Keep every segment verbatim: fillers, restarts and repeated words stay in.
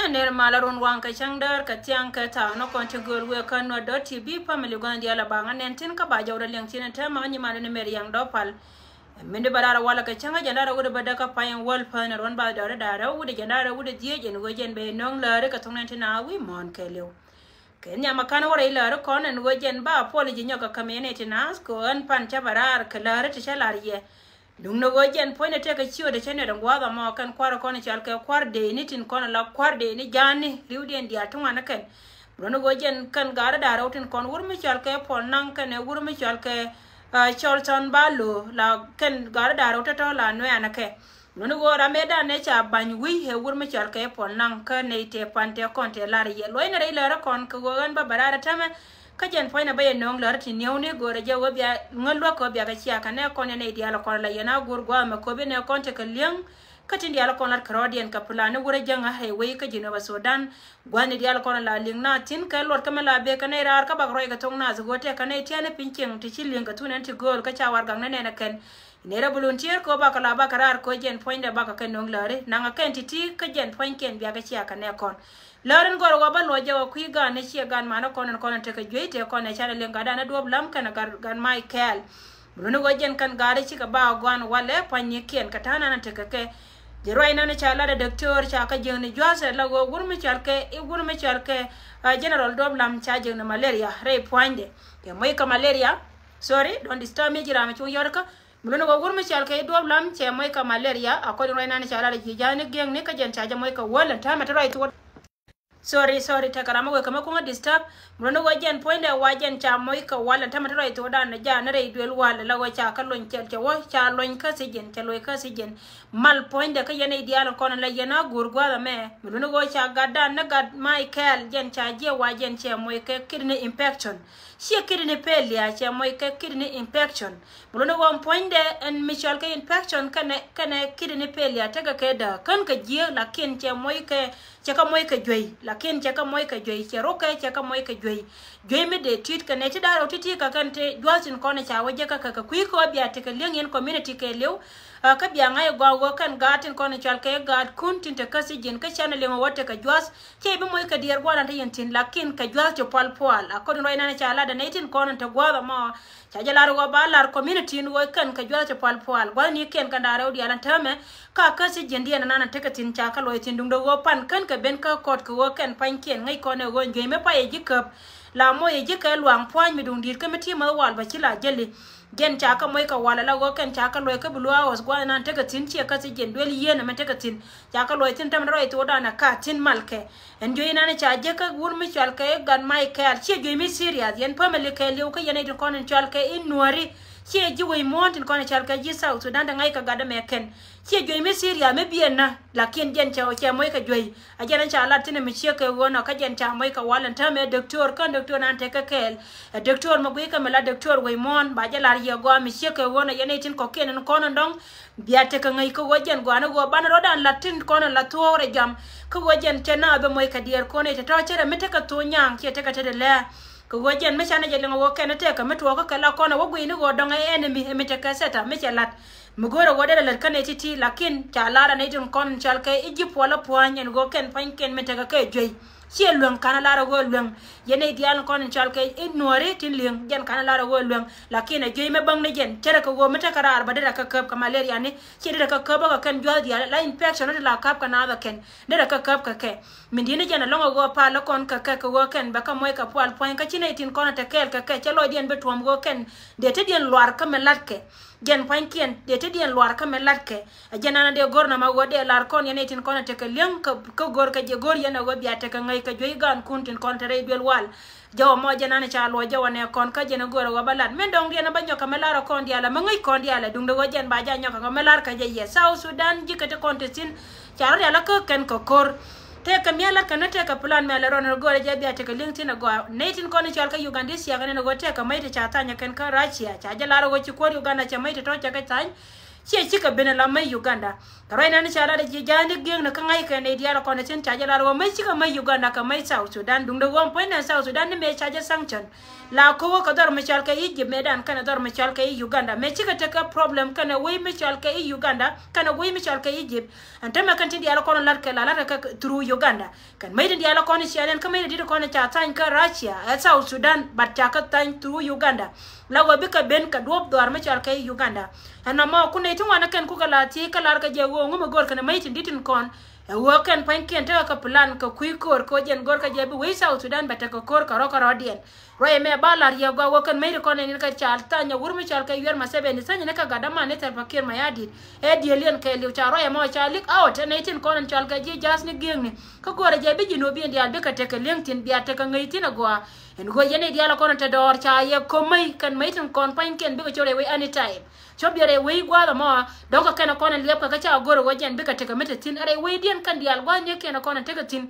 Ner malä run waŋ kɛ cäŋ däär kɛ thiaŋ kɛ thaw ni kɔn ti gööl wëë kä Nuer dot T V family gua̱n diaal a baŋ a nɛn tin kä ba jɔw rɔ liɛŋ tin tɛmɛ a nyiman ni Mɛr Yaŋ Dɔpal. Min di bä raar a walɛ kɛ cäŋ a jɛn raar a wut a bä däk a pay in wäl päth ni ruɔ̱n bath dɔɔri da̱rä wut a jɛn raar a wut a dhieec in wee jɛn bɛ in nöŋ läri kɛ thok nɛn tin a wi̱i̱ muɔ̱ɔ̱n kɛɛliw. Kɛ nhiam a ka̱n wä rɛy läri kɔn ɛn ɣöö jɛn ba apology nyɔk kɛ käm yɛn ɛ ti naath kɛ ɣän pan cä bɛ raar kɛ läri ti cä lar yɛ. Duŋni ɣöö jɛn puɔ̱nydɛ tëëkɛ ciötdɛ cä nɛt ɛn gua̱a̱th ɛmɔ kɛn kua̱r kɔn cɔal kɛ kua̱r dee ni tin kɔn ala kua̱r dee ni ja̱a̱ni ri̱wdiɛn diaal ti ŋuan ni kɛn. Duŋni ɣöö jɛn kɛn gaari da̱a̱r rɛw tin kɔn wur mi cɔal kɛ Puɔl Naŋ kɛn ɛ wur mi cɔal kɛ, ah, Cɔl Thɔn Ba Lo̱o̱ la kɛn gaari da̱a̱r rɛw tɔ̱tɔ̱ la nuɛɛnɛ kɛ. Nuni ɣöö ram ëëdan ëë ca ba̱ny wi̱i̱ ëë wur mi cɔal kɛ Puɔl Naŋ kä nɛy tëë pan tëë kɔn tëë lar yɛ. Luɔ̱cnɛ rɛy lärä kɔn kɛ ɣöö ɣän bä bɛ raar ɛ täämɛ. Kä jɛn puɔ̱nynɛ bä yɛ nööŋ lärä ti niäwni göörä jɛ ɣöö bia ŋä luäk kɛ ɣöö bia kɛ cia kɛ nɛ kɔn yɛn nɛy diaal kɔn la yɛn a go̱o̱r gua̱a̱th mɛ köp yɛn ɛ kɔn tekɛ li̱eŋ. Kä tin diaal kɔn lat kɛ rɔɔdiɛn kɛ plan ni wur ɛ jäŋä rɛy wec kä Jinub Sudan. Gua̱a̱thni diaal kɔn la li̱ŋ na thi̱n kɛ luɔt kä mi la bek kɛ nɛy raar kä bak ruac kɛ thok naath ɣöö tɛk kɛ nɛy tiɛɛni piny cieŋ ti ci li̱ŋ kɛ thun ɛn ti gööl kä ca warɛgakni nɛn ɛ kɛn. Nɛy rɛ bi volunteer kɛ ɣöö bakɛ la bakɛ raar kɛ ɣöö jɛn puɔ̱nydɛ bakɛ kɛ nöŋ läri. Naŋ ɛ kɛn ti̱ti̱ kä jɛn puɔ̱ny kɛn biakɛ cia kɛ nɛ kɔn. Läri in gɔr ɛ ɣöö bä luɔc jɛ ɣöö kui̱ gaan ni ciɛ gaan manä kɔn in kɔn in tekɛ juey tëë kɔn ɛ canɛ liŋ gatdan ɛ duɔ̱p lam kɛnɛ gat, gat Michael. Bi luni ɣöö jɛn kɛn gaari cikɛ ba ɛ gɔaan walɛ pua̱nynikiɛn kɛ ta̱a̱ nan in tekɛ kɛ. Jɛ ruac nan in ca lat ɛ doctor ca kɛ jiäkni jua̱th ɛ la ɣöö wur mi cɔal kɛ, i̱ wur mi cɔal kɛ, ah, General Duɔ̱p Lam ca jiäkni malaria rɛy pua̱nydɛ. Kɛ moc kɛ malaria. Sorry, don't disturb me, ji̱ ram ɛ cuŋ yɔt kä. Mi luni ɣöö wur mi cɔal kɛ i̱ Duɔ̱p Lam cɛ moc kɛ malaria, according ruac nan ca lat ji̱ ja̱a̱ni gi̱eŋni kä jɛn ca jɛ moc kɛ wäl ɛn täämɛ te ruac thuɔ̱t. Sorry, sorry, tekɛ ram mi wek kɛ mi kuŋä disturb. Mi luni ɣöö jɛn puɔ̱nydɛ wa jɛn ca moc kɛ wal ɛn täämɛ te ruac thuɔ̱tdan ja̱a̱ni rɛy duel wal la ɣöö ca kä lony cɛl cɛ wä ca lony kä thi̱ji̱n cɛ loc kä thi̱ji̱n. Mal puɔ̱nydɛ kä yɛn i̱ diaal in kɔn in la yɛn a go̱o̱r gua̱a̱th ɛmɛ. Mi luni ɣöö ca gatdan ni gat Michael jɛn ca jiɛ wa jɛn cɛ moc kɛ kidney infection. Ciɛ kidney failure, cɛ moc kɛ kidney infection. Mi luni ɣöö puɔ̱nydɛ ɛn mi cɔal kɛ infection kɛnɛ, kɛnɛ kidney failure tekɛ kɛ dääk kän kɛ jiääk lakin cɛ moc kɛ, cɛ kɛ moc kɛ juey, lakin cɛ kɛ moc kɛ juey, cɛ rukɛ cɛ kɛ moc kɛ juey. Juey mi dee ti̱t kɛ nɛy ti da̱r rɛw ti̱ti̱ kɛ kɛn ti jua̱th tin kɔn ca wä jɛ kä kɛ kɛ kui̱ kɛ wä bia tekɛ li̱eŋ yɛn community kɛ li̱w. Ah, kä bia ŋa̱c ɛ gɔaa ɣöö kɛn gaat tin kɔn cɔal kɛ gaat kun tin te kä thi̱ji̱n kä canɛ liŋ ɣöö tekɛ jua̱th. Cɛ i̱ bi moc kɛ diɛɛr gua̱a̱r an te yɛn thi̱n lakin kɛ jua̱th ti pual pual. According ruac nan ca lat ɛ nɛy tin kɔn in te gua̱a̱th ɛmɔ. Ca jɛ lar ɣöö ba lar community in ɣöö kɛn kɛ jua̱th ti pual pual. Gua̱thnikiɛn kɛn da̱ŋ rɛw diaal ɛn täämɛ. Ka kä thi̱ji̱ndiɛn ɛnan ɛn tekɛ thi̱n ca kɛ luɔc thi̱n duundɛ ɣöö pan kän kɛ ben kä kɔt kɛ ɣöö kɛn pa̱nykiɛn ŋäc kɔn ɛ ɣöö juey mi pay ɛ ji̱ käp. La moc ɛ ji̱ kɛ luaŋ pua̱ny mi duŋ di̱i̱t kä mi ti̱i̱ mäth wal bä ci la jäli. Jɛn ca kɛ moc kɛ wal ala ɣöö kɛn ca kɛ luɔc kä bi luaak ɣɔth gua̱a̱th ɛnan tekɛ thi̱n ciɛ kä thi̱ji̱n duel yieen ɛmɛn tekɛ thi̱n. Ca kɛ luɔc thi̱n täämɛ rɔy thokdan ɛ ka thi̱n mal kɛ. Ɛn juey inan ca jek kä wur mi cɔal kɛ i̱ gat Michael. Ciɛ juey mi serious. Yɛn family kɛɛliw kä yɛn nɛy tin kɔn in cɔal kɛ i̱ Nuääri. Ciɛ ji̱ wec muɔ̱ɔ̱n tin kɔn in cɔal kɛ ji̱ South Sudan te ŋa̱c kɛ gat ɛmɛ kɛn. Ciɛ juey mi serious mi biɛn na. Lakin jɛn cɛ, cɛ moc kɛ juey. A jɛn in ca lat thi̱n mi ciek kɛ ɣöö nɔ kä jɛn ca moc kɛ wal in täämɛ doctor kä doctor nan tekɛ kɛɛl. Ɛ doctor mi guic kɛ mi la doctor wec muɔ̱ɔ̱n ba jɛ lar yɛ gɔaa mi ciek kɛ ɣöö nɔ yɛn nɛy tin kɔ̱kiɛn in kɔn in dɔ̱ŋ. Bia tekɛ ŋäc kä ɣöö jɛn gɔaa ni ɣöö banɛ rɔ̱dan lat tin kɔn in la thuɔ̱ɔ̱k rɛ jam. Kä ɣöö jɛn cɛ na bɛ moc kɛ diɛɛr kɔn i̱ te tɔ̱ cärɛ mi tekɛ thok nyaŋ ciɛ tekɛ te te lɛ̱̈ɛ̱̈. Kä ɣöö jɛn mi canɛ jɛ liŋ ɣöö kɛn tekɛ mi tuɔɔk kä kɛ la kɔn ɛ wä guic ni ɣöö dɔ̱ŋ ɛ enemy ɛ mi tekɛ theta mi cɛ lat. Mi go̱o̱rɛ ɣöö derɛ lät kä nɛy ti̱ti̱ lakin ca lar ɛ nɛy tin kɔn in cɔal kɛ i̱ ji̱ puɔl ɛ pua̱ny ɛn ɣöö kɛn pa̱nykiɛn mi tekɛ kɛ juey. Ciɛ lueŋ ka̱n a lar ɛ ɣöö lueŋ. Yɛn nɛy diaal in kɔn in cɔal kɛ i̱ Nuääri tin li̱eŋ jɛn ka̱n a lar ɛ ɣöö lueŋ. Lakin ɛ juey mi bäŋ ni jɛn cärɛ kɛ ɣöö mi tekɛ raar bä derɛ kɛ käp kɛ malaria ni. Ciɛ derɛ kɛ käp bä kɛ kɛn jua̱th diaal la infection ni ti la ka̱p kɛ naath ɛ kɛn. Derɛ kɛ käp kɛ kɛ. Min di̱t ni jɛn ɛlɔ̱ŋ ɛ ɣöö pal ɛ kɔn kɛ kɛ kɛ ɣöö kɛn bɛ kɛ moc kɛ pual pua̱ny kä ci nɛy tin kɔn ɛ te kɛɛl kɛ kɛ cɛ lɔcdiɛn bi tuɔ̱ɔ̱m ɣöö kɛn dee tetdiɛn luaar kä mi la̱tkɛ. Jɛn pua̱nykiɛn dee tetdiɛn luaar kä mi la̱tkɛ. Ɛ jɛn an dee go̱r nɔmɔ ɣöö dee lar kɔn yɛn nɛy tin kɔn ɛ tekɛ li̱eŋ kä, kä go̱r kɛ jɛ go̱r yɛn ɛ ɣöö bia tekɛ ŋäc kɛ juey gaankun tin kɔn te rɛy duel wal. Jɛ wä mɔ jɛ nan ca luɔc jɛ wä nɛ kɔn kä jɛn ɛ go̱r ɛ wä bä lat. Min dɔ̱ŋ diɛn ɛ bä nyɔk kɛ mi lar ɛ kɔn diaal ɛ mi ŋäc kɔn diaal ɛ duŋdɛ wä jɛn ba ja nyɔk kɛ mi lar kɛ jɛ yɛ South Sudan ji̱ kɛ ti kɔn te thi̱n. Ca rɔ diaal ɛ kä kɛn kɛ ko̱r. Tëëkɛ mia̱ lat kɛn ni tëëkɛ plan mɛ lɛ rɔn ɛ go̱r ɛ jɛ bia tekɛ li̱eŋ thi̱n ɛ gɔaa. Nɛy tin kɔn i̱ cɔal kä Uganda i̱ thia̱a̱k ɛn ɛn ɛ ɣöö tëëkɛ mäc ti ca tha̱ny ɛ kɛn kä Russia. Ca jɛ lar ɛ ɣöö ci kuäär Uganda cɛ mäc ti tɔ̱ cɛ kɛ tha̱ny. Ciɛ cikɛ ben ala mec Uganda. Kɛ ruac nɛn ca lat ji̱ ja̱a̱n di gi̱eŋni kä ŋa̱ckɛ nɛy diaal kɔn tin ca jɛ lat ɣöö mec cikɛ mec Uganda kɛ mec South Sudan. Duundɛ ɣöö puɔ̱nydɛ South Sudan ni mëë ca jɛ sanction. La ko̱wä kɛ dhɔr mi cɔal kɛ Egypt mëëdan kɛnɛ dhɔr mi cɔal kɛ Uganda. Mëë cikɛ tekɛ problem kɛnɛ wec mi cɔal kɛ Uganda kɛnɛ wec mi cɔal kɛ Egypt. Ɛn tämɛ kɛn tin diaal kɔn latkɛ la latkɛ through Uganda. Kɛn mec tin diaal kɔn ciɛ nɛn kä mec tin diaal kɔn ca thany kä Russia ɛ South Sudan, but ca kɛ thany through Uganda. La ɣöö bikɛ ben kɛ duɔ̱ɔ̱p dhɔaar mi cɔal kɛ Uganda. Ɛn nɔmɔ ku nɛy ti ŋuan kɛn kukɛ la thiec kä lar kɛ jɛ ɣöö ŋu mi go̱o̱r kɛn mec tin di̱t tin kɔn. Ɛ ɣöö kɛn pua̱nykiɛn tekɛ kɛ plan kɛ kui̱ ko̱o̱r kɛ ɣöö jɛn go̱o̱r kɛ jɛ bi wec South Sudan bɛ tekɛ ko̱o̱r kɛ rɔ̱ kɛ rɔ̱diɛn. Ruac ɛmɛ ba lar yɛ gɔaa ɣöö kɛn mec ti kɔn ɛn in kɛ ca thany ɛ wur mi cɔal kɛ Yoweri Museveni, thany ni kɛ gat däman ni Salva Kiir Mayardit. Ɛ diëëliɛn kɛɛliw ca ruac ɛmɔ ca lik out ɛ nɛy tin kɔn in cɔal kɛ ji̱ ja̱a̱th ni gi̱eŋni. Kä go̱o̱rɛ jɛ bi ji̱ nuɔ̱ɔ̱p in diaal bikɛ tekɛ li̱eŋ thi̱n bia tekɛ ŋäc thi̱n ɛ gɔaa. Ɛn ɣöö yɛn nɛy diaal kɔn in te dɔɔr ca yɛ ko̱m mec kɛn mec tin kɔn pua̱nykiɛn bikɛ cor ɛ wec anytime. Cop diɛɛr ɛ wec gua̱a̱th ɛmɔ. Dɔ̱ŋ kɛ kɛn ɛ kɔn in liɛpkɛ kä ca go̱r ɛ ɣöö jɛn bikɛ tekɛ mi te thi̱n. Ɛ rɛy wecdiɛn kɛn diaal gua̱a̱th ni kiɛn ɛ kɔn in tekɛ thi̱n.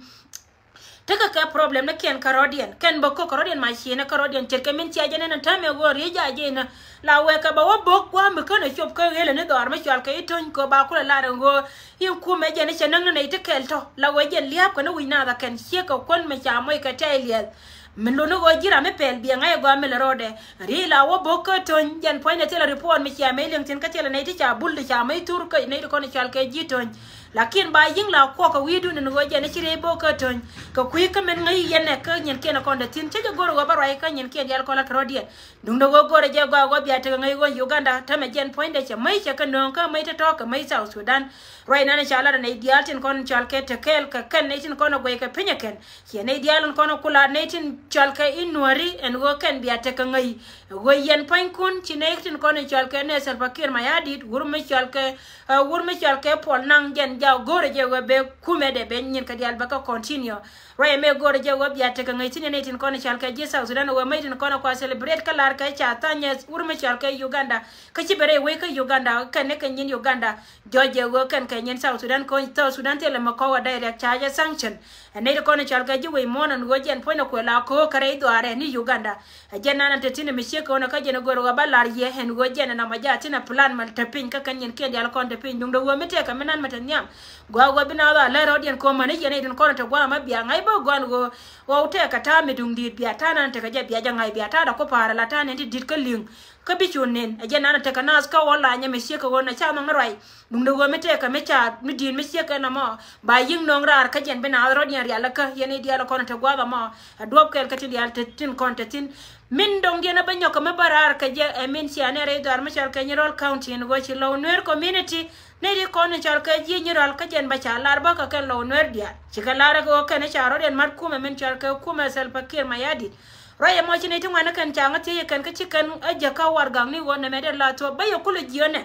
Tekɛ kɛ problem ni kiɛn kä rɔ̱diɛn. Kɛn bä ko̱k kä rɔ̱diɛn ma cienɛ kä rɔ̱diɛn ce̱tkɛ min cia jɛ nɛn ɛn täämɛ ɣöö riec a jɛ inä. La wɛɛkɛ bɛ wä bo̱k gua̱a̱m bi känɛ cop kä ɣelɛ ni dhɔaar mi cɔal kɛ i̱ töny kɛ ba kulɛ lar ɛn ɣöö i̱ kumɛ jɛn i̱ cɛ näk ni nɛy ti kɛl tɔ̱. La wee jɛn lia̱a̱p kɛ ni wi̱c naath a kɛn ciek kɛ kuän mi ca moc kɛ tɛy liɛth. Min luni ɣöö ji̱ ram mi pɛl biɛ ŋa̱c ɛ gɔaa mi lɛ rɔɔdɛ. Ri̱i̱c la wä bo̱k kä töny jɛn puɔ̱nydɛ thilɛ report mi cia mec liŋ thi̱n kä thilɛ nɛy ti ca bul ti ca mec thur kä nɛy ti kɔn cɔal kɛ ji̱ töny. Lakin ba yi̱ŋ la kuɔk kɛ wi̱i̱dun ɛn ɣöö jɛn i̱ ci riey bo̱o̱k kä töny. Kɛ kui̱ kä min ŋäc yɛn ɛ kä nyinkiɛn ɛ kɔn dɛ thi̱n. Cä jɛ go̱r ɣöö bä ruac kä nyinkiɛn diaal kɔn la kɛ rɔ̱diɛn. Duundɛ ɣöö go̱rɛ jɛ gɔaa ɣöö bia tekɛ ŋäc ɣöö Uganda tämɛ jɛn puɔ̱nydɛ cɛ mäc cɛ kä nööŋ kä mäc tɔ̱tɔ̱ kɛ mäc South Sudan. Ruac nan ca lat ɛ nɛy diaal tin kɔn cɔal kɛ te kɛɛl kɛ kɛn nɛy tin kɔn ɛ guɛc kɛ piny ɛ kɛn. Ciɛ nɛy diaal in kɔn ɛ kula nɛy tin cɔal kɛ i̱ Nuääri ɛn ɣöö kɛn bia tekɛ ŋäc. Ɛ ɣöö yɛn pua̱nykun ci nɛy tin kɔn in cɔal kɛ nɛ Salva Kiir Mayardit, wur mi cɔal kɛ, ɛ, wur mi cɔal kɛ Puɔl Naŋ jɛn ja go̱o̱rɛ jɛ ɣöö bɛ kumɛ dɛ bɛ nyin kɛ diaal bɛ kɛ continue. Ruac ɛmɛ go̱o̱rɛ jɛ ɣöö bia tekɛ ŋäc thi̱n yɛn nɛy tin kɔn in cɔal kɛ ji̱ South Sudan ɛ ɣöö mäc tin kɔn in kua celebrate kä lar kɛ ca thanyɛ wur mi cɔal kɛ Uganda. Kä ci bɛ rɛy wec kä Uganda kɛn ni kɛ nyin Uganda. Jɔc jɛ ɣöö kɛn kɛ nyin South Sudan kɔn South Sudan thilɛ mɛ kɔwä direct ca jɛ sanction. Ɛ nɛy ti kɔn in cɔal kɛ ji̱ wec muɔ̱ɔ̱n ɛn ɣöö jɛn puɔ̱ny ɛ kuɛ la ko̱o̱k kä rɛy dhuaarɛ ni Uganda. Ɛ jɛn nanɛ te thi̱n ɛ mi ciek kɛ ɣöö nɛ kä jɛn ɛ go̱r ɣöö bä lar yɛ ɛn ɣöö jɛn ɛ nɔmɔ jaat thi̱n ɛ plan mal te piny kä kɛn nyinkiɛn diaal kɔn te piny duundɛ ɣöö mi tëëkɛ mi nan mɛ te nhiam. Gɔaa ɣöö bi naath a lär rɔ̱diɛn ko̱män i̱ yɛn i̱ tin kɔn te gua̱a̱ ma bia ŋa̱c bä gɔan ɣöö ɣɔw tëëkɛ ta̱a̱ mi duŋdi̱i̱t bia ta̱a̱ nan tekɛ jɛ bia jɛ ŋa̱c bia ta̱a̱ dɛ ku pa̱a̱r ala ta̱a̱ nɛn ti di̱t kä li̱ŋ. Kä bi cu nen ɛ jɛn nanɛ tekɛ naath kä ɣɔw la nyɛ mi ciek kɛ ɣöö nɛ ca nhɔk ni ruac. Duundɛ ɣöö mi tëëkɛ mi ca mi di̱i̱t mi ciek kɛ nɔmɔ ba yi̱k nööŋ raar kä jɛn bi naath rɔ̱diɛn rial kä yɛn i̱ diaal kɔn te gua̱a̱th ɛmɔ. Ɛ duɔ̱p kɛɛl kä ti diaal te tin kɔn te thi̱n. Min dɔŋdiɛn ɛ bä nyɔk kɛ mi bä raar kɛ jɛ ɛ min cia nɛ rɛy dhɔaar mi cɔal kɛ Nyirol County ɛn ɣöö ci Lɔw Nuer community. Nɛy ti kɔn in cɔal kɛ ji̱ Nyirol kä jɛn bä ca lar bä kɛ kɛn Lɔw Nuer diaal. Cikɛ lar kɛ ɣöö kɛn ca rɔ̱diɛn mat kumɛ min cɔal kɛ kumɛ Salva Kiir Mayardit. Ruac ɛmɔ ci nɛy ti ŋuan ni kɛn ca ŋä thiec ɛ kɛn kä ci kɛn ɛ jɛ kä warɛgakni ɣöö nɛmɛ dee la thuɔ̱k bä yɛ kulɛ jiöönɛ.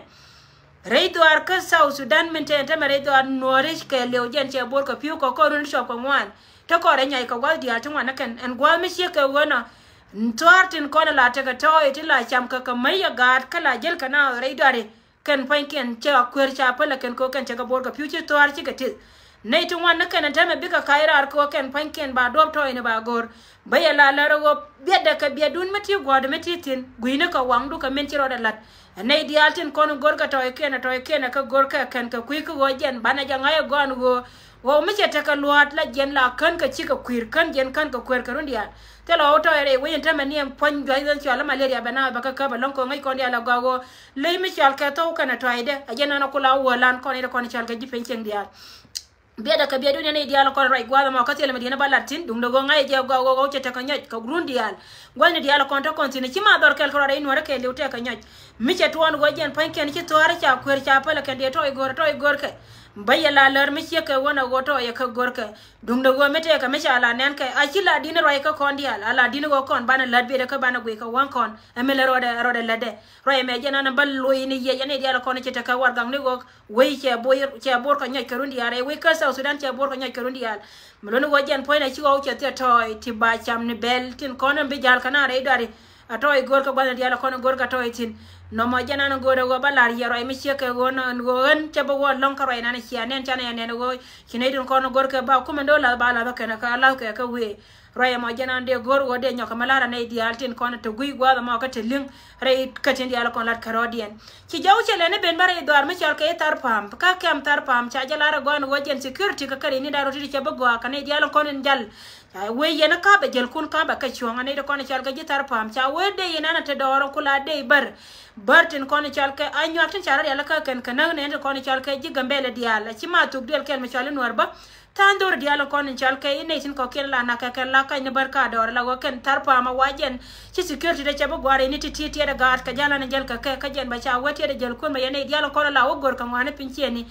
Rɛy dhɔaar kä South Sudan min tɛn tɛmɛ rɛy dhɔaar Nuääri kɛɛliw jɛn cɛ bo̱r kɛ pi̱w kɛ kɔr run cuɔp kɛ ŋuan. Te kɔr ɛ nyay kɛ gua̱th diaal ti ŋuan ni kɛn ɛn gua̱th mi ciek kɛ ɣöö nɔ. Thua̱a̱r tin kɔn la tekɛ tɔɔy ti la cam kɛ kɛ mäc ɛ gaat kä la jäl kɛ naath rɛy dhɔaari. Kɛn pua̱nykiɛn cɛ kuer ca pälɛ kɛn kɛ ɣöö kɛn cɛ kɛ bo̱r kɛ pi̱w ci thua̱a̱r cikɛ tith. Nɛy ti ŋuan ni kɛn ɛn täämɛ bikɛ kac raar kɛ ɣöö kɛn pua̱nykiɛn ba duɔ̱p tɔɔyni ba go̱r. Bä yɛ la lär ɣöö biɛtdɛ kɛ biɛtdun mi ti gua̱a̱r mi ti thi̱n gui̱ni kɛ waŋdu kɛ min ci rɔɔdɛ la̱t. Ɛ nɛy diaal tin kɔn go̱r kɛ tɔɔykiɛn ɛ tɔɔykiɛn ɛ kɛ go̱r kɛ kɛn kɛ kui̱ kä ɣöö jɛn banɛ jɛ ŋa̱c ɛ gɔ̱a̱n ɣöö ɣɔw mi cɛ tekɛ lua̱a̱t la jiɛn la kän kɛ cikɛ kui̱r kän jiɛn kän kɛ kuer kɛ run diaal. Thilɛ ɣɔw tɔɔy rɛy wec in täämɛ ni ɛn puɔ̱ny jua̱c ɣän cɔal ɛ malaria bɛ na bɛ kɛ käp ɛlɔ̱ŋ kɛ ɣöö ŋäc kɔn diaal ɛ gɔaa ɣöö ley mi cɔal kɛ thɔw kɛnɛ tɔɔydɛ ɛ jɛn nanɛ kula wälan kɔn in kɔn cɔal kɛ ji̱ piny cieŋ diaal. Biɛtdɛ kɛ biɛtdun yɛn i̱ diaal kɔn ruac gua̱a̱th ɛmɔ kä thilɛ mi di̱n ɛ ba lat thi̱n duundɛ ɣöö ŋa̱c ɛ jɛ gɔaa ɣöö ɣɔw cɛ tekɛ nyɔc kɛ run diaal. Gua̱thni diaal kɔn te kɔn thi̱n ci ma dhɔr kɛl kɛ ruac rɛy Nuäärä kɛɛliw tekɛ nyɔc. Mi cɛ tuɔɔn ɣöö jɛn pua̱nykiɛn ci thua̱a̱r ca kuer ca pälɛ kɛn dee tɔɔy go̱rɛ tɔɔy go̱rkɛ. Bä yɛ la lär mi ciek kɛ ɣöö nɛ ɣöö tɔɔyɛ kɛ go̱rkɛ. Duundɛ ɣöö mi tëëkɛ mi ca la nɛn kɛ a ci la di̱n ruac kä kɔn diaal a la di̱n ɣöö kɔn banɛ lät biɛtdɛ kä banɛ guic kɛ waŋ kɔn. Ɛ mi lɛ rɔɔdɛ rɔɔdɛ lätdɛ. Ruac ɛmɛ jɛn ɛn bä lo̱c ni yɛ yɛn i̱ diaal kɔn ci tekɛ warɛgakni ɣöö wec cɛ bo̱r cɛ bo̱r kɛ nyɔc kɛ run diaal rɛy wec kä South Sudan cɛ bo̱r kɛ nyɔc kɛ run diaal. Mi lo̱ni ɣöö jɛn puɔ̱nydɛ ci ɣɔw cɛ thiɛ tɔɔy ti ba cam ni bɛl tin kɔn in bi ja̱l kɛ na rɛy dhɔaari. A tɔ̱ i̱ go̱rkɛ gua̱thni diaal kɔn i̱ go̱rkɛ tɔ̱ i̱ thi̱n. Nɔmɔ jɛn an i̱ go̱rɛ ɣöö ba la̱r yɛ ruac mi ciek kɛ ɣöö nɔ ɛn ɣöö ɣän cɛ bi wä lɔ̱ŋ kä ruac nan i̱ cia nɛn canɛ yɛ nɛn i̱ ɣöö ci nɛy tin kɔn i̱ go̱rkɛ ba kumɛ do̱r la̱th ba la̱th kɛn kä la̱th kɛ kä wëë. Ruac ɛmɔ jɛn an dee go̱r ɣöö dee nyɔk kɛ mi la̱r a nɛy diaal tin kɔn i̱ te gui̱c gua̱a̱th ɛmɔ kä te li̱ŋ rɛy kä tin diaal kɔn la̱t kärɔɔdiɛn. Ci jɔw cɛ lɛn i̱ ben bä rɛy dhɔaar mi cɔal kɛ i̱ Thar Pa̱a̱m kä kɛm Thar Pa̱a̱m ca jɛ la̱r ɛ gɔaa ɛn ɣöö jɛn security kä kɛ rɛy ni da̱r rɔ ti̱ti̱ cɛ bi gɔaa kɛ nɛy diaal kɔn in jal. Ca wee yɛn kä bɛ jäl kun kä bɛ kɛ cuɔ̱ŋ a nɛy ti kɔn i̱ cɔal kɛ ji̱ Thar Pa̱a̱m ca wee dee yɛn an a te dɔɔr ku la dee bär. Bär tin kɔn i̱ cɔal kɛ a nyuak tin ca rɔ rial kä kɛn kɛ näk nɛn ti kɔn i̱ cɔal kɛ ji̱ Gambɛlɛ diaal a ci ma thuk duel kɛl mi cɔal i̱ Nuäär bä. Tha̱a̱ŋ dho̱r diaal in kɔn in cɔal kɛ i̱ nɛy tin kɔ̱kiɛn la nak kɛ kɛn la kac ni bär ka dɔɔr la wä kɛn Thar Pa̱a̱m a wa jɛn. Ci security dee cɛ bi gua̱a̱r in i̱ ti ti tiɛt a gaat kɛ ja̱l an in jäl kɛ kɛ kä jɛn bɛ ca wä tiɛt a jäl kun bɛ yɛn nɛy diaal in kɔn in la wä go̱r kɛ ŋɔaani piny ciɛni.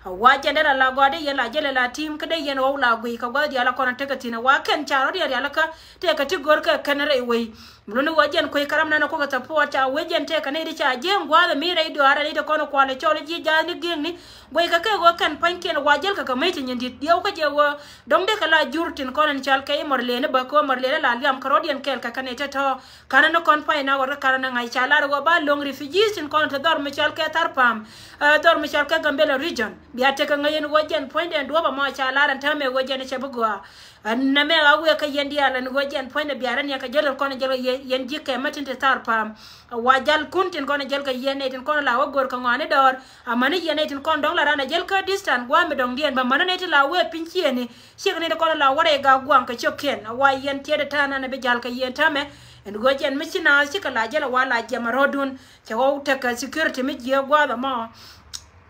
A wa jɛn dee la la gɔaa dee yɛn la jäl la ti̱i̱m kä dee yɛn ɣɔw la guiy kɛ gua̱th diaal in kɔn in tekɛ thi̱n a wa kɛn ca rɔ diaal diaal kä tëëkɛ ti go̱r kɛ kɛn rɛy wei. Mi luni wä jɛn kuec karam nan kuɔk support ca wee jɛn tëëkɛ nɛy ti ca jiɛɛŋ gua̱a̱th mi rɛy dɔaar rɛy ti kɔn kualɛ cɔl ji̱ ja̱a̱th ni gi̱i̱ŋni. Guɛy kɛ kɛ wä kɛn pa̱nykiɛn wa jäl kɛ kɛ mec ti nyin di̱t diɛw kä jɛ wä. Dɔ̱ŋ dee kɛ la jur tin kɔn in cɔal kɛ i̱ mɔr lëëni bä kɛ wä mɔr lëëni la liam kärɔɔdiɛn kɛɛl kɛ kɛn i̱ tɔ̱tɔ̱. Kanɛ ni kɔn pa̱ny na ɣɔr kä kanɛ ni ŋa̱c ca lar wä ba lo̱ŋ refugees tin kɔn te dhɔr mi cɔal kɛ Thar Pa̱a̱m. Ɛ, dhɔr mi cɔal kɛ Gambela region bia tekɛ ŋäc in wä jɛn puɔ̱nydɛ in duɔ̱ɔ̱p ɛmɔ ca lar in täämɛ wä jɛn cɛ bi gɔaa. Ɛn nɛmɛ a wëë kä yɛn diaal ɛn ɣöö jɛn puɔ̱nydɛ biarä ni kɛ jäl kɔn jäl kɛ yɛ yɛn ji̱ kɛmɛ tin te Thar Pa̱a̱m. Wa jäl kun tin kɔn jäl kɛ yɛn nɛy tin kɔn la wä go̱r kɛ ŋɔaani dɔɔr. Amäni yɛn nɛy tin kɔn dɔ̱ŋ la raan a jäl kä distant gua̱a̱mi dɔ̱ŋdiɛn bä mäni nɛy ti la wëë piny ciëëni. Ciek nɛy ti kɔn la wä rɛy gak gua̱a̱ŋ kɛ cio̱kiɛn a wa yɛn tiɛɛt ɛ ta̱a̱ nan ɛ bi jäl kɛ yɛn täämɛ. Ɛn ɣöö jɛn mi ci naath cikɛ la jäl ɛ wa la jiɛm ɛ rɔ̱dun. Cɛ ɣɔw tekɛ security mi jiääk gua̱a̱th ɛmɔ.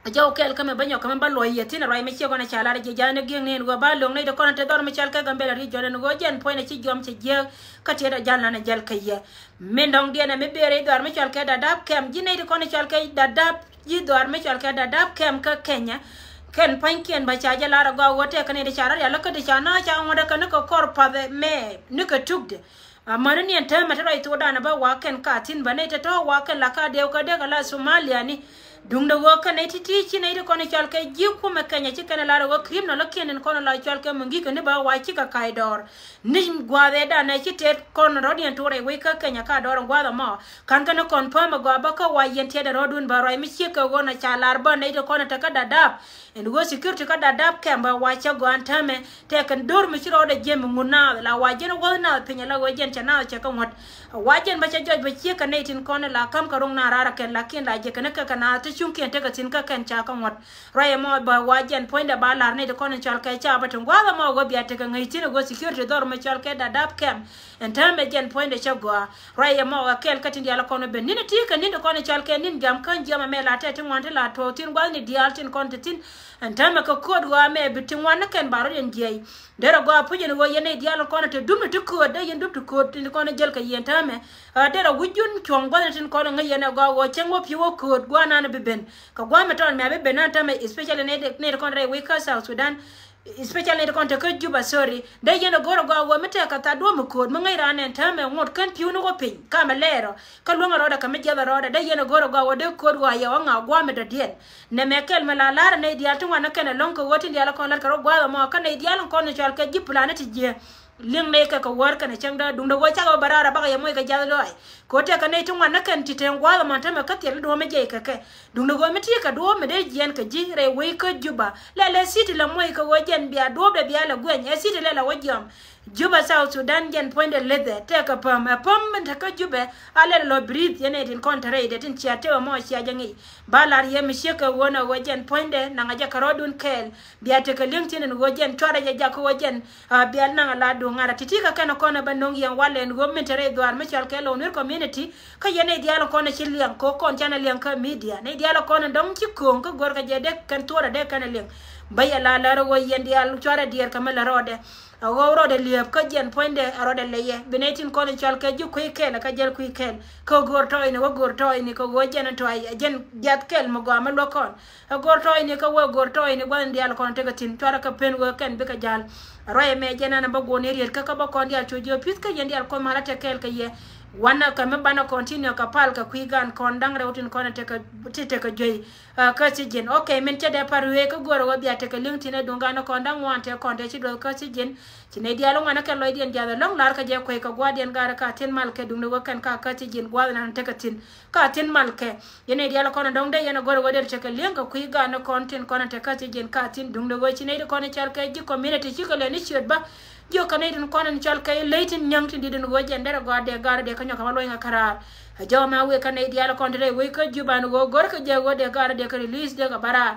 A jɔw kɛɛl kä mɛ bä nyɔk kä mɛ bä luɔy yɛ thi̱n a ruac mɛ ciɛ kɔn a ca lar a jiɛ ja̱a̱n a gi̱eŋ ni ɛn ɣöö ba lo̱ŋ nɛy ti kɔn a te dhɔr mi cɔal kɛ Gambɛla region ɛn ɣöö jɛn puɔ̱ny a ci jɔm cɛ jiääk kä tiɛt a ja̱l nan a jäl kä yɛ. Min dɔ̱ŋ diɛn a mi bëë rɛy dhɔaar mi cɔal kɛ Dadaab kɛm ji̱ nɛy ti kɔn a cɔal kɛ Dadaab ji̱ dhɔaar mi cɔal kɛ Dadaab kɛm kä Kenya. Kɛn pa̱nykiɛn bä ca jɛ lar a gɔaa ɣöö tɛk kä nɛy ti ca rɔ̱ rial kä ti ca na ca ŋuɔ̱t kä ni kɛ kɔr path mɛ ni kɛ tukdɛ. Amäni ni ɛn täämɛ te ruac thokdan bä wa kɛn ka thi̱n bä nɛy te tɔ̱ wa kɛn la ka dɛw kä dee kɛ la Somalia ni. Duundɛ ɣöö kɛn nɛy ti̱ti̱ ci nɛy ti kɔn cɔal kɛ ji̱ kumɛ Kenya ci kɛn lar ɣöö criminal kiɛn in kɔn la cɔal kɛ mungikɛ ni bä wa cikɛ ka̱c dɔɔr. Ni gua̱a̱th ɛ danɛ ci tëët kɔn rɔ̱diɛn tuɔrɛ wec kä Kenya ka dɔɔr in gua̱a̱th ɛmɔ. Ka̱n kɛn kɔn pääm ɛ gɔaa bä kä wa yɛn tiɛɛt ɛ rɔ̱dun bä ruac mi ciek kɛ ɣöö na ca lar bä nɛy ti kɔn te kä Dadaab. Ɛn ɣöö security kä Dadaab kɛm bä wa cä gɔaa ɛn täämɛ. Tɛkɛn do̱r mi ci rɔɔdɛ jiɛm mi ŋut naath la wa jiɛn wäth naath piny ala ɣöö jiɛn cɛ naath cɛ kä ŋuɔ̱t. Wa jiɛn bä cɛ jɔc bä ciek kɛ nɛy tin kɔn la ka̱m kɛ ro̱ŋ naath raar kɛn lakin la jiɛ kɛn kɛ kɛ naath ti cuŋkiɛn tekɛ thi̱n kä kɛn ca kä ŋuɔ̱t. Ruac ɛmɔ bä wa jiɛn puɔ̱nydɛ ba la̱r nɛy ti kɔn in cɔal kɛ ca bä tin gua̱a̱th ɛmɔ ɣöö bia tekɛ ŋäc thi̱n ɛ ɣöö security dhɔr mi cɔal kɛ Dadaab kɛm. Ɛn täämɛ jiɛn puɔ̱nydɛ cɛ gɔaa. Ruac ɛmɔ ɣä kɛɛl kä tin diaal kɔn ben ni̱n ɛ ti̱i̱ kɛ ni̱n ti kɔn in cɔal kɛ ni̱n jam kä jiɛm ɛmɛ la tɛt ti ŋuan ti la tuɔɔk thi̱n gua̱a̱th ni diaal tin kɔn ti thi̱n. Ɛn täämɛ kɛ ko̱o̱t ɣɔaa mɛ bi ti ŋuan ni kɛn ba rɔ̱diɛn jiɛc. Derɛ gɔaa puc ɛn ɣöö yɛn nɛy diaal kɔn te dupni ti kööt dee yɛn dup ti kööt tin kɔn jäl kɛ yɛn täämɛ. Ɛ derɛ wi̱c jun cuɔ̱ŋ gua̱thni tin kɔn ŋäc yɛn ɛ gɔaa ɣöö cäŋ wä pi̱w wä kööt gua̱a̱r nan bi ben. Kɛ gua̱a̱r mi tɔɔn mɛ bi ben nan täämɛ, especially nɛy ti kɔn rɛy wec kä South Sudan. Especially nɛy ti kɔn te kä Juba, sorry. Dee yɛn ɛ go̱r ɛ gɔaa ɣöö mi tɛk kɛ tha̱a̱ŋ duɔ̱ɔ̱p mi kööt mi ŋäc raan ɛn täämɛ ŋuɔ̱t kän pi̱w ni wä piny kamɛ lɛɛr ɔ. Kä luäŋ ɛ rɔɔdɛ kɛ mi jiath ɛ rɔɔdɛ dee yɛn ɛ go̱r ɛ gɔaa ɣöö dee kööt ɣɔaa yɛ wä ŋa gua̱a̱r mi dɔ̱diɛn. Nɛmɛ kɛl mi la la̱r nɛy diaal ti ŋuan ni kɛn ɛlɔ̱ŋ kɛ ɣöö tin diaal kɔn la̱t kɛ rɔ gua̱a̱th ɛmɔ kä nɛy diaal kɔn cɔal kɛ ji̱ plan ti jiɛ. Liŋ nɛy kɛ kɛ wäär kɛnɛ cäŋ dee duundɛ ɣöö cakɛ bä raar a bakɛ yɛ moc kɛ jiath lɔaac. Kɛ ɣöö tɛkɛ nɛy ti ŋuan ni kɛn ti te gua̱a̱th ɛmɔ tämɛ kä thiɛl duɔ̱ɔ̱m mi jiɛc kɛ kɛ. Duundɛ ɣöö mi ti kɛ duɔ̱ɔ̱p mi dee jiɛn kɛ ji̱ rɛy wec kä Juba lɛ lɛ city lɛ moc kɛ ɣöö jɛn bia duɔ̱ɔ̱pdɛ bia lɛ guɛny ɛ city lɛ lɛ wä jiɔam. Juba South Sudan jɛn puɔ̱nydɛ lethɛ tɛkɛ päm ɛ päm min te kä Jubɛ. A lɛl lɔ breathe yɛn ɛ tin kɔn te rɛydɛ tin cia tewɛ mɔ cia jɛ ŋic. Ba lar yɛ mi ciek kɛ ɣöö nɛ ɣöö jɛn puɔ̱nydɛ naŋ a jɛ kɛ rɔɔdun kɛɛl. Bia tekɛ li̱eŋ tin ɛn ɣöö jɛn cuarɛ jɛ jak kä ɣöö jɛn. A bia naŋ a la duŋ ŋa̱rä ti̱ti̱ kɛ kɛn kɔn ɛ bä no̱ŋ yɛn walɛ ɛn ɣöö min te rɛy dhuaar mi cɔal kɛ lɔ Nuer community. Kä yɛn nɛy diaal kɔn ɛ ci liɛŋ kɛ kɔn canɛ liɛŋ kä media nɛy diaal kɔn ɛ dɔ̱ŋ ci kööŋ kä go̱rkɛ jɛ dee kɛn thuɔ̱ɔ̱rɛ dee kɛn ɛ liɛŋ. Bä yɛ la lär ɣöö yɛn diaal cuarɛ diɛɛr kɛ mi lɛ rɔɔdɛ. A ɣɔw rɔɔdɛ liɛɛp kä jiɛn puɔ̱nydɛ a rɔɔdɛ lɛ yɛ bi nɛy tin kɔn in cɔal kɛ ji̱ kui̱ kɛɛl kä jäl kui̱ kɛɛl. Kä go̱o̱r tɔɔyni wä go̱o̱r tɔɔyni kä ɣöö jɛn in tɔɔy ɛ jɛn jiath kɛɛl mi gɔaa mi luäk kɔn. Ɛ go̱o̱r tɔɔyni kä wä go̱o̱r tɔɔyni gua̱n in diaal kɔn tekɛ thi̱n cuarɛ kɛ pen ɣöö kɛn bikɛ ja̱l. Ruac ɛmɛ jɛn ɛn bä guɔ̱n in riet kä kä bä kɔn diaal cu jiök pi̱th kä yɛn diaal kɔn mal a tɛk kɛɛl kɛ yɛ. Wanɛ kɛ mi banɛ continue kɛ pal kɛ kui̱ gan kɔn da̱ŋ rɛw tin kɔn tekɛ, ti tekɛ juey, ah, kä si ji̱n. Ok, min cɛ dee par wee kä go̱rɛ wä bia tekɛ li̱ŋ tin ɛ duŋ gan kɔn da̱ŋ wan tɛ kɔn tɛ ci duɔth kä si ji̱n. Ci nɛy diaal ŋuan kɛ lɔcdiɛn jiath ɛlɔ̱ŋ lar kɛ jɛ kuey kɛ gua̱diɛn gar ka tin mal kɛ duŋdɛ wä kɛn ka kä si ji̱n gua̱th nan tekɛ thi̱n. Ka thi̱n mal kɛ. Yɛn nɛy diaal kɔn dɔ̱ŋ dee yɛn go̱rɛ wä dee tekɛ li̱ŋ kɛ kui̱ gan kɔn tin kɔn tekɛ si ji̱n ka thi̱n duŋdɛ wä ci nɛy di kɔn cɔal kɛ ji̱ community cikɛ lɛ ni ciöt bä. Jiök kɛ nɛy tin kɔn in cɔl kɛ ley tin nyäŋ tin di̱t in ɣöö jɛn derɛ gɔaa dee gaar dee kä nyɔk kɛ ma luɔ̱ny kä raar. Ɛ jɔw ma wëë kɛ nɛy diaal kɔn te rɛy wec kä Juba in ɣöö gör kɛ jɛ ɣöö dee gaar dee kɛ release dee kɛ bä raar.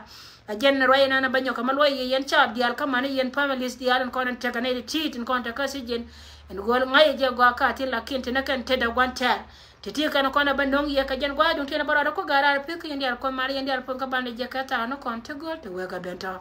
Ɛ jɛn ruac in an ɛ bä nyɔk kɛ ma luɔ̱c yɛ yɛn caap diaal kä man yɛn families diaal in kɔn in tekɛ nɛy ti ti̱i̱t in kɔn te kä si ji̱n. In ɣöö ŋa̱c ɛ jɛ gɔaa ka thi̱n lakin tin ɛ kɛn tetdɛ gua̱n tɛ̈r. Ti ti kɛn kɔn ɛ bä no̱ŋ yɛ kɛ jɛn gua̱a̱c duŋ tin ɛ bä rɔɔdɛ ku gaar raar pi̱k kä yɛn diaal kɔn man yɛn diaal puɔ̱th kä ban dee jɛ kɛ thaak ni kɔn ti gööl ti wek ɛ ben tɔ̱.